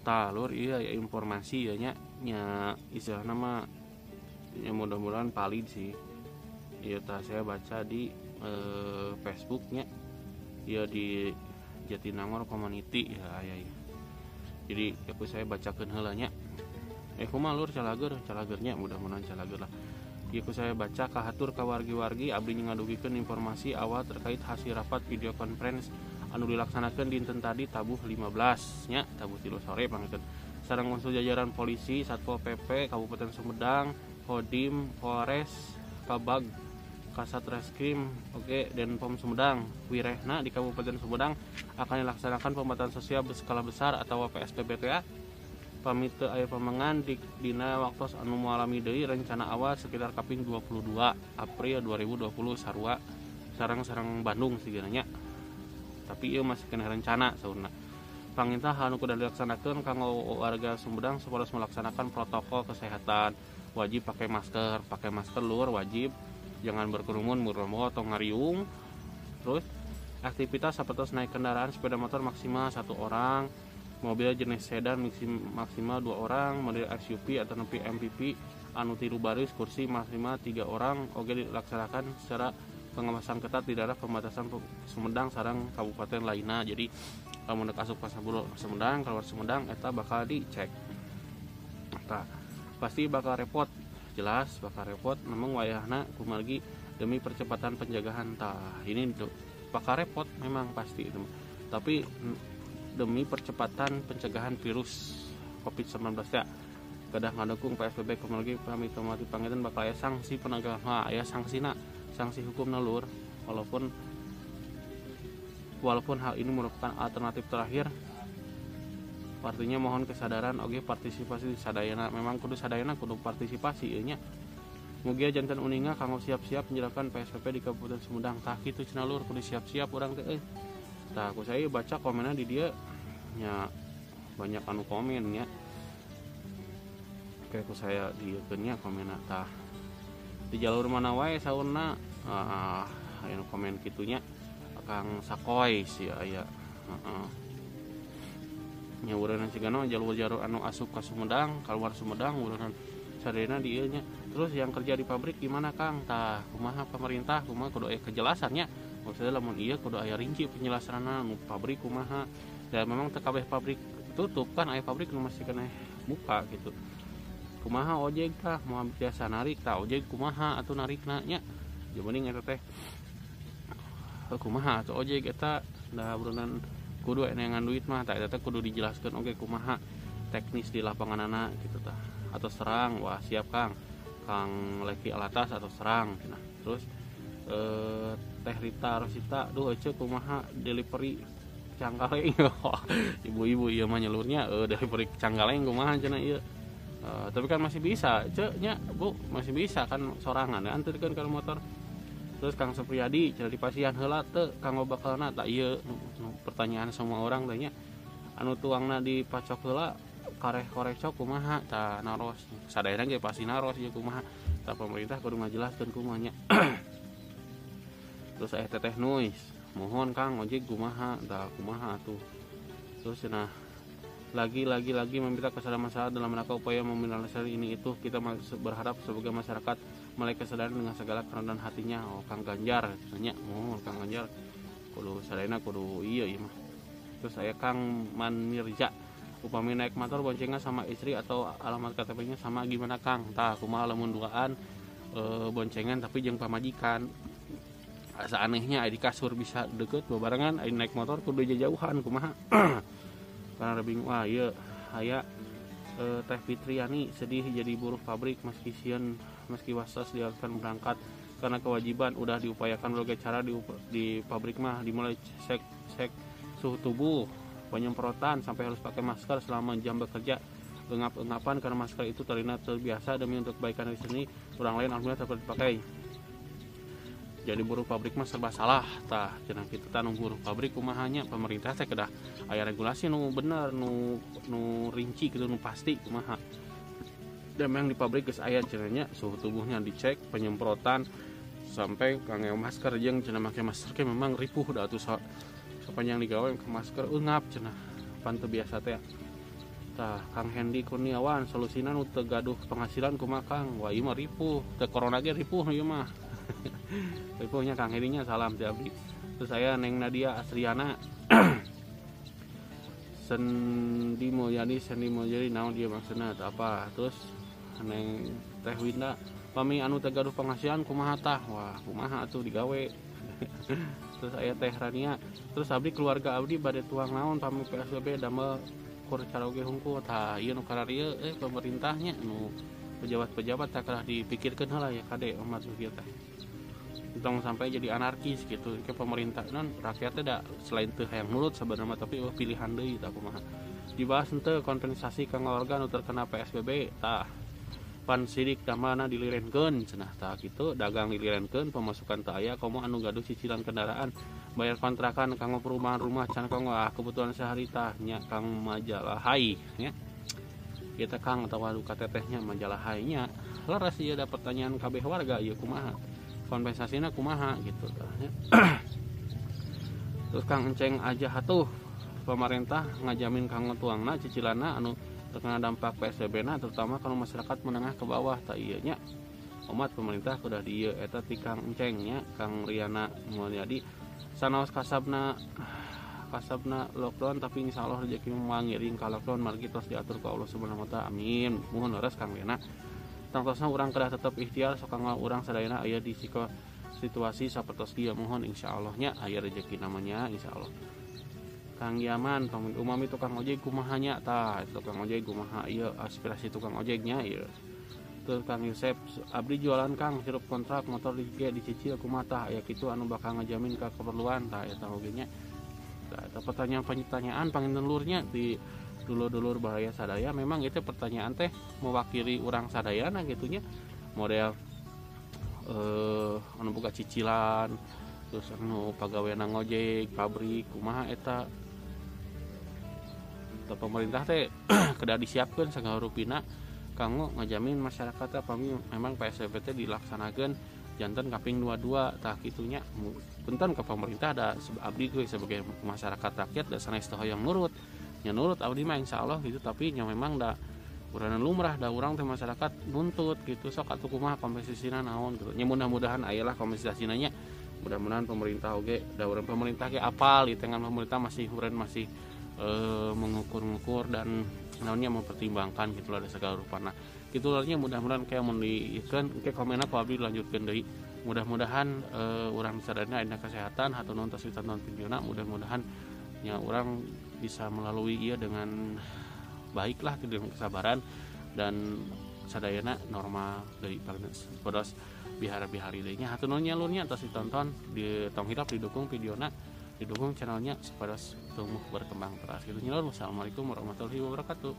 Tah lur, iya ya informasi ya nya, nya istilahna mah ya mudah-mudahan valid sih. Iya tah, saya baca di Facebooknya ya, di Jatinangor Community ya, ya, ya. Jadi aku saya bacakan heula nya. Kumaha lur, calageur, calageurnya mudah-mudahan calageur lah. Ieu ku saya baca: kahatur ka wargi-wargi, abdi ngadugikeun informasi awal terkait hasil rapat video conference anu dilaksanakan dinten tadi tabuh 15 nya, tabuh 3 sore pangkeun sareng unsur jajaran polisi, Satpol PP Kabupaten Sumedang, Kodim, Polres, Kabag, Kasat Reskrim, oke, Denpom Sumedang. Wirehna di Kabupaten Sumedang akan dilaksanakan pembatasan sosial berskala besar atau PSBB pami teu aya pamengan di dina waktu anu moal lami deui, rencana awal sekitar kaping 22 April 2020, sarua sareng-sareng Bandung sigana nya. Tapi ieu masih kena rencana saurna. Panginten hal anu kudu dilaksanakeun kanggo warga Sumedang supados melaksanakan protokol kesehatan, wajib pakai masker, pakai masker lur, wajib, jangan berkerumun, merokok atau ngariung. Terus aktivitas seperti naik kendaraan sepeda motor maksimal satu orang, mobil jenis sedan maksimal dua orang, model SUV atau nepi MPV anu tilu baris kursi maksimal tiga orang. Oke, dilaksanakan secara pengawasan ketat di daerah pembatasan Sumedang sareng kabupaten lainnya. Jadi lamun dek asup ka Sumedang, keluar Sumedang, eta bakal dicek. Tah, pasti bakal repot, jelas bakal repot. Memang wayahna kumargi demi percepatan pencegahan. Tah, ini bakal repot memang pasti itu, tapi demi percepatan pencegahan virus COVID-19 ya kedah ngadukung PSBB. Kumargi pami teu panginten bakal aya sanksi penegakan, aya sanksina, sanksi hukum na lur. Walaupun walaupun hal ini merupakan alternatif terakhir, artinya mohon kesadaran oke partisipasi sadayana. Memang kudu sadayana kudu partisipasi ieu nya. Mugia janten uninga kanggo siap-siap menjalankan PSBB di Kabupaten Sumedang. Tah kitu cenah lur, kudu siap-siap urang teh euy. Tah, aku saya baca komennya di dia nya, banyak anu komen nya. Oke, aku saya di nya komen. Tah, di jalur mana wae saurna? Ah, aya komen kitunya, Kang Sakoy sih aya, heeh nya. Urang cigana jalur-jalur anu asup ka Sumedang, keluar Sumedang, urang sadayana di ieu nya. Terus yang kerja di pabrik gimana, Kang? Tah, kumaha pemerintah, kumaha, kudu aya kejelasannya. Maksudnya lamun iya kudu aya rinci penjelasanna, nu pabrik kumaha. Dan memang teu kabeh pabrik tutup kan, aya pabrik nu masih kena buka gitu. Kumaha ojek tah, mau biasa narik? Tah, ojek kumaha atuh narikna nya? Mending eta teh kumaha atuh ojek eta da berenang kudu neangan duit mah. Tah, eta teh kudu dijelaskan oke kumaha teknis di lapanganana gitu tah. Atau serang, wah siap Kang, Kang Leki Alatas atau serang. Nah, terus Teh Rita Rosita, duh ece kumaha delivery Cangkaleng? Ibu-ibu iya mah nyelurnya, delivery Cangkaleng kumaha cenah ieu? Tapi kan masih bisa cek nya Bu, masih bisa kan sorangan ya anterkeun kalau motor. Terus Kang Supriyadi cenah, dipasihan heula teu kanggo bakalna? Tah, ieu pertanyaan semua orang tanya, anu tuangna dipacok heula kareh korecok kumaha? Tah, naros sadayana ge pasti naros ieu kumaha. Tah, pemerintah kudu ngajelaskeun kumaha nya. Terus aya Teteh Nuis, mohon Kang, ojek kumaha? Tah, kumaha tuh? Terus nah, lagi lagi lagi meminta kesadaran masyarakat dalam rangka upaya meminimalisir ini itu. Kita berharap sebagai masyarakat mulai kesadaran dengan segala kerendahan hatinya. Oh, Kang Ganjar nanya, oh Kang Ganjar kudu sadayana kudu iya iya mah. Terus saya Kang Man Mirja, upami naik motor boncengan sama istri atau alamat KTP-nya sama gimana, Kang? Tah, kumaha lamun duaan boncengan tapi jeung pamajikan? Asa anehnya di kasur bisa deket babarengan, naik motor kudu jauhan, kumaha? Karena bingung. Wah iya, aya Teh Fitriani, sedih jadi buruh pabrik meski sieun, meski waswas diharuskan berangkat karena kewajiban. Udah diupayakan berbagai cara di pabrik mah, dimulai cek cek suhu tubuh, penyemprotan, sampai harus pakai masker selama jam bekerja, engap-engapan karena masker itu terlihat terbiasa. Demi untuk kebaikan di sini orang lain, alhamdulillah tetap dipakai. Jadi buruh pabrik mah serba salah. Tah cenah kitu. Tah, nu buruh pabrik kumahanya? Pemerintah teh kedah aya regulasi nu bener, nu nu rinci gitu, nu pasti kumaha. Dan memang di pabrik geus aya cenah suhu tubuhnya dicek, penyemprotan, sampai kangge masker. Jeung cenah make masker ke memang ripuh dah atuh, sepanjang digawe ke masker eungap cenah, pan teu biasa teh. Tah Kang Hendi Kurniawan solusina nu teu gaduh penghasilan kumaha Kang? Wah ieu mah ripuh, teu corona ge ripuh ieu mah. Ripuhnya Kang Hendy nya, salam ti abdi. Terus saya Neng Nadia Asriana Sendi Mulyadi, Sendi Mulyadi naon dia maksudna atau apa. Terus Neng Teh Winda pami anu teu gaduh penghasilan kumaha tah? Wah kumaha atuh digawe. Terus aya Teh Rania, terus abdi keluarga abdi bade tuang naon pami PSBB damel kur caroge hungkul. Tah ieu nu kararieu pemerintahnya nu pejabat-pejabat tak kalah dipikirkeun heula ya kade umat nu kieu teh. Tong sampai jadi anarkis gitu ke pemerintah non rakyatnya da selain teu hayang nurut sebenarnya tapi eueuh pilihan deui tah kumaha. Dibahas henteu kompensasi ka warga nu terkena PSBB tah. Pan sidik damana dilirenkeun cenah tah kitu, dagang dilirenkeun, pemasukan teu aya, komo anu gaduh cicilan kendaraan, bayar kontrakan kanggo perumahan rumah can kanggo kebutuhan sehari tah nya Kang majalah hai nya. Kita Kang atawa duka tetehnya majalah hai nya. Leres ieu da pertanyaan kabeh warga ieu kumaha? Kompensasina kumaha gitu tah nya. Terus Kang Enceng aja hatuh pemerintah ngajamin kanggo tuangna cicilanna anu terkena dampak PSBB na terutama kalau masyarakat menengah ke bawah tak iya nya. Umat pemerintah kudah di ieu eta ti Kang Enceng nya, Kang Riana Mulyadi sanaos kasabna lockdown tapi insyaallah rezeki mangiring ka lockdown margi tos diatur ku Allah Subhanahu wa taala, amin. Muhun leres Kang Riana. Tangtosna urang kedah tetep ikhtiar sok kanggo urang sadayana aya di situasi sapertos kieu, muhun insyaallah nya aya rezeki namanya insyaallah. Kang Yaman umami tukang ojek kumaha nya tah tukang ojek kumaha ieu aspirasi tukang ojeknya ieu. Terus Kang Yosep abdi jualan Kang hirup kontrak motor ge dicicil kumaha tah aya kitu anu bakal ngajamin ka keperluan tah eta oge nya. Tah eta pertanyaan panginten lurnya di dulur-dulur baraya sadaya memang itu pertanyaan teh mewakili urang sadayana gitunya model anu boga cicilan terus anu pagaweana ngojek pabrik kumaha eta. Pemerintah teh kedah disiapkeun sagala rupina kanggo ngajamin masyarakat pami memang PSBB teh dilaksanakeun janten kaping 22 tah kitunya. Punten ka pemerintah da abdi ge sebagai masyarakat rakyat da sanes teh hoyong nurut nya nurut abdi mah insyaallah gitu tapi nya memang da urang lumrah da urang teh masyarakat nuntut gitu sok atuh kumaha kompensasina naon gitu nya mudah-mudahan aya lah kompensasina nya. Mudah-mudahan pemerintah oge da urang pemerintah ge apal di tengah pemerintah masih urang masih mengukur-ngukur dan naonnya mempertimbangkan gitu lah segala rupa. Nah, gitu lah mudah-mudahan kayak mun diikeun engke komenna ku abdi lanjutkeun deui. Mudah-mudahan urang sadayana dina kesehatan hatur nuhun tos ditonton videona, mudah-mudahan nya urang bisa melalui ieu dengan baiklah dengan kesabaran dan sadayana normal deui podos bihari-bihari deui nya. Hatur nuhun nya lur nya tos ditonton di tong hilap didukung videona, didukung channelnya supaya tumbuh berkembang terus gitu. Wassalamualaikum warahmatullahi wabarakatuh.